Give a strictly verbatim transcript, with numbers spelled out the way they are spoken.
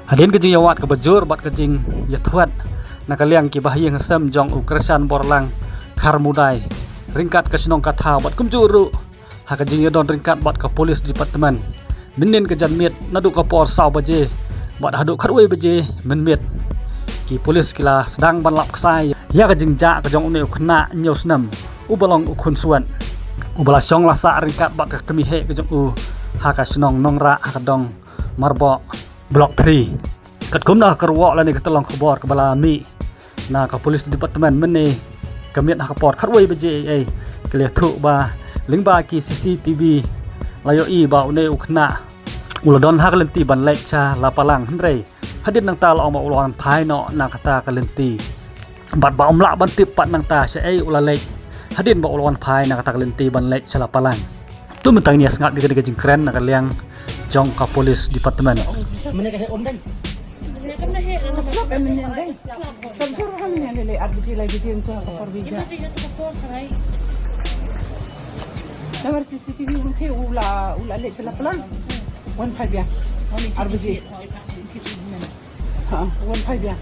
Hadien ka jingïawad kaba jur bad ka jingïathuh na ka liang ki bahaïing hasem jong u Krishan Borlang Kharmudai ryngkat ka shnong ka thaw bad kumjuh ruh ha ka jingïadon ryngkat bad ka police department mynnin ka janmiet naduh ka por saw baje bad haduh khatwei baje mynmiet, ki police ki la sdang ban lap ksai ïa ka jingjah ka jong une u khynnah hynñiew snem uba long u khun suwat, uba la shong la sah ryngkat bad ka kmie heh ka jong u ha ka shnong Nongrah ha ka dong Marboh, Block three. Katkum na ka ruok lane ka tyllong khubor kaba la mih na ka police department mynne ka miet ha ka por khatwei baje ei, ka la ïathuh ba lyngba ki C C T V la ïohi ba une u khynnah u la don ha ka lynti ban leit sha Lapalang, hynrei hadien nangta la ong ba u la wan phai noh na kata ka lynti bad ba um lah ban tip pat nangta shaei u la leit hadien ba u la wan phai na kata ka lynti ban leit sha Lapalang. To mynta ngin ïa sngap ïa kane ka jingkren na ka liang jong ka police department. Mynne ka heh um dang. Sab em mynne dang. Sab jor ha mynne le le ar baje lai baje um to ha ka por baje. Namar C C T V um the u la u la leit sha Lapalang. Wan phai biang ar baje. Ha, wan phai biang.